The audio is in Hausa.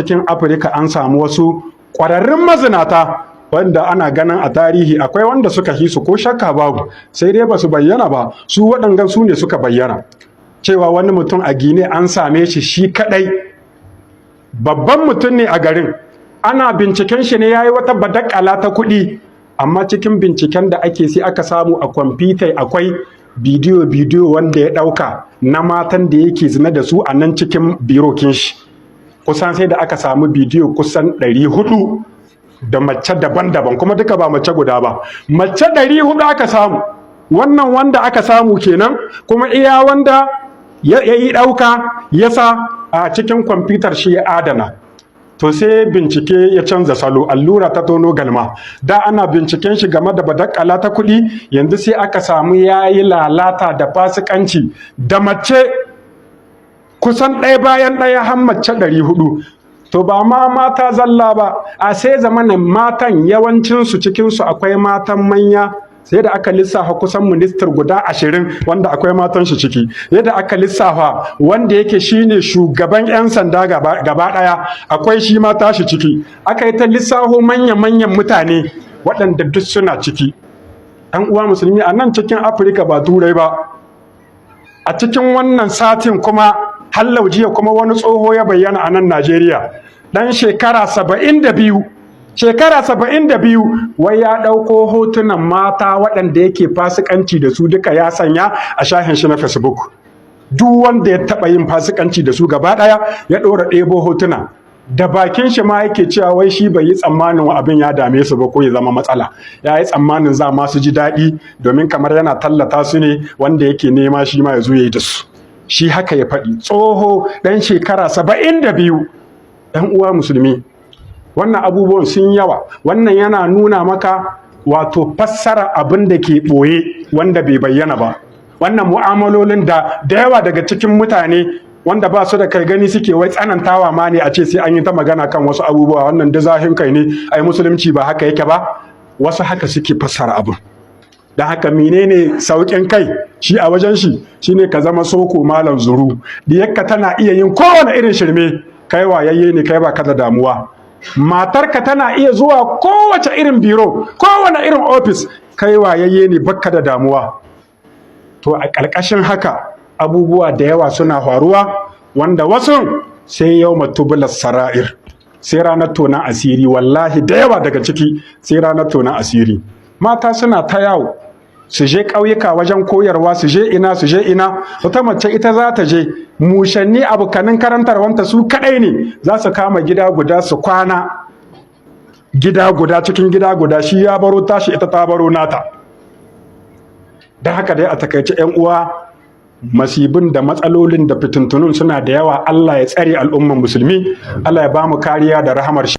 Cikin Afirka an samu wasu ƙwararrun mazinata wanda ana ganin a tarihi akwai wanda suka hisu, ko shakka babu, sai dai ba su bayyana ba. Su waɗangan su ne suka bayyana, cewa wani mutum a Gine an same shi shi kaɗai, babban mutum ne a garin. Ana binciken shi ne ya yi wata badakala ta kuɗi, amma cikin binciken da ake, sai aka samu a kwamfuta akwai bidiyo bidiyo wanda ya ɗauka na matan da yake zina da su a nan cikin birokin shi. Kusan sai da aka samu bidiyo kusan 400 da mace daban-daban, kuma duka ba mace guda ba, mace 400 aka samu. Wannan wanda aka samu kenan, kuma iya wanda ya yi ɗauka ya sa a cikin kwamfutar shi ya adana. To, sai bincike ya canza salo, allura ta tono galma. Da ana binciken shi game da badakala ta kuɗi, yanzu sai aka samu ya yi lalata da fasikanci da mace kusan ɗaya bayan ɗaya har mace 400. To, ba ma mata zalla ba, a sai zamanin matan yawancinsu, cikinsu akwai matan manya. Sai da aka lissafa kusan ministar guda 20 wanda akwai matan shi ciki. Yadda aka lissafa wanda yake shine shugaban 'yan sanda gaba ɗaya, akwai shi mata shi ciki. Aka yi ta lissaho manya-manyan mutane waɗanda duk suna ciki. Ɗan uwa musulmi, a nan cikin Afirka, ba Turai ba. A cikin wannan satin kuma hallau jiya kuma wani tsoho ya bayyana a nan Najeriya, ɗan shekara 72, shekara 72, wai ya ɗauko hotunan mata waɗanda yake fasikanci da su duka ya sanya a shahin shi na Facebook. Duk wanda ya taɓa yin fasikanci da su gaba ɗaya ya ɗora ɗebo hotuna. Da bakin shi ma yake cewa wai shi bai yi tsammanin abin ya dame su ba ko ya zama matsala, ya yi tsammanin za ma su ji daɗi, domin kamar yana tallata su ne, wanda yake nema shi ma ya zo ya yi da su. Shi haka ya faɗi, tsoho ɗan shekara 72. Ɗan uwa musulmi, wannan abubuwan sun yawa. Wannan yana nuna maka wato fassara abin da ke ɓoye wanda bai bayyana ba. Wannan mu'amalolin da da yawa daga cikin mutane wanda ba su da kai gani suke wai tsanantawa ma ne a ce sai an yi ta magana kan wasu abubuwa, wannan da zahin kai ne, ai musulunci ba haka yake ba. Wasu haka suke fassara abin. Don haka, menene sauƙin kai shi a wajen shi? Shine ka zama soko malam zuru. Diyarka tana iya yin kowane irin shirme, kai wayayye ne, kai ba ka da damuwa. Matarka tana iya zuwa kowace irin biro, kowane irin ofis, kai wayayye ne, bakka da damuwa. To, a ƙarƙashin haka abubuwa da yawa suna faruwa, wanda wasu sai yau tubulas sara'ir, sai ranar tonan asiri. Wallahi da yawa daga ciki sai ranar tonan asiri. Mata suna ta yawo, su je ƙauyuka wajen koyarwa, su je ina, su je ina. Wata mace ita za ta je mushanni, abokanin karantarwanta su kaɗai ne za su kama gida guda su kwana, gida guda cikin gida guda, shi ya baro tashi, ita ta baro nata. Don haka dai a takaice, 'yan uwa, masibin da matsalolin da fitintunun suna da yawa. Allah ya tsare al'umman musulmi, Allah ya ba mu kariya da rahamar shi.